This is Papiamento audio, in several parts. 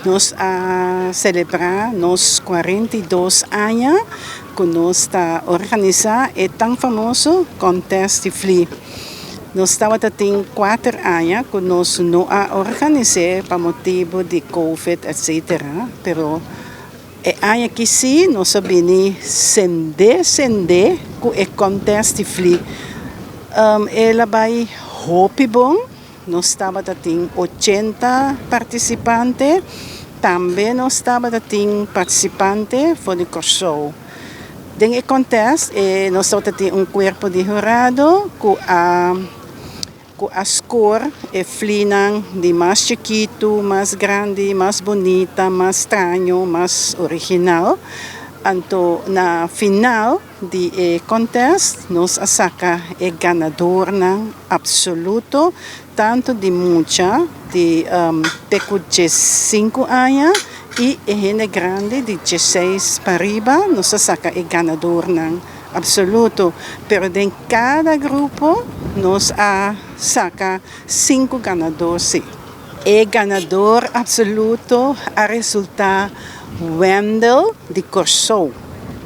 Nos a selebrá nos 42 aña ku nos ta organisá e tan famoso Contest di Fli. Nos tabata tin 4 aña ku nos no a organis'é pa motibu di Covid etc. Pero e aña aki sí nos a bini sendé sendé ku e Contest di Fli. El a bai hopi bon. Nos tabata tin 80 partisipante. Tambe nos tabata tin partisipante for di Kòrsou. Den e contest nos tabata tin un kuerpo di hurado ku a score e flinan di mas chikitu, mas grandi, mas bunita, mas straño, mas original. Anto na final di e contest nos a saka e ganadornan absoluto, tantu di mucha di te ku 15 aña i e hende grandi di 16 pa riba. Nos a saka e ganadornan absoluto, pero den kada grupo nos a saka sinku ganador sí. E ganador absoluto a resultá Wendel di Kòrsou.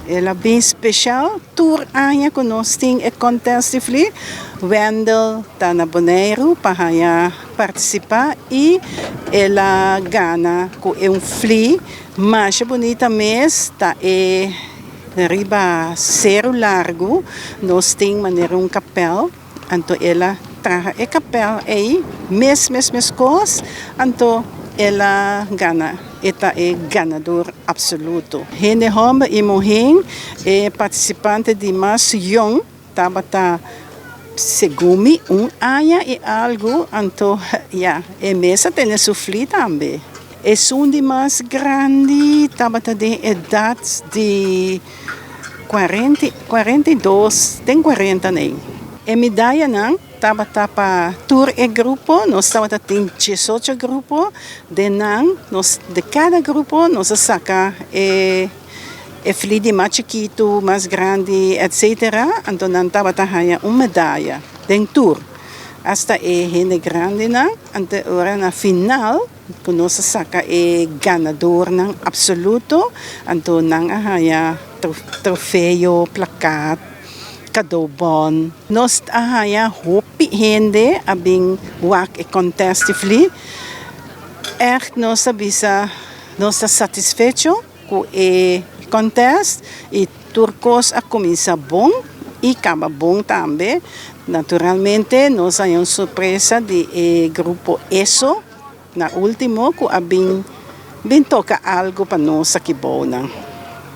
El a bin spesial. Tur aña ku nos tin e contest di fli, Wendel ta na Boneiru pa haña partisipá i el a gana ku un fli masha bunita mes. Ta e riba Seru Largu nos tin manera un kapèl, anto el a traha e kapèl ei mes mes meskos, anto el a gana, e ta e ganador absoluto. Hende hòmber i muhé, e partisipante di mas yòn tabata, segun mi, un aña i algu, anto ya, e mes a tene su fli tambe. Esun di mas grandi tabata den edat di 40, 42, den 40 nei. E medayanan tabata pa tur e grupo. Nos tabata tin 18 grupo. Den nan, nos di kada grupo nos a saka e fli di mas chikitu, mas grandi, etc. Anto nan tabata haña un medaya den tur. Hasta e hende grandinan. Anto ora na final ku nos a saka e ganadornan absoluto, anto nan a haña trofeo, plakat, cadeaubon. Nos a haña hopi hende a bin wak e contest di fli. Echt nos a bisa nos ta satisfecho ku e contest i tur kos a kuminsá bon i kaba bon tambe. Naturalmente nos a haña un sorpresa di e grupo ESO na último ku a bin toka algu pa nos aki bou nan.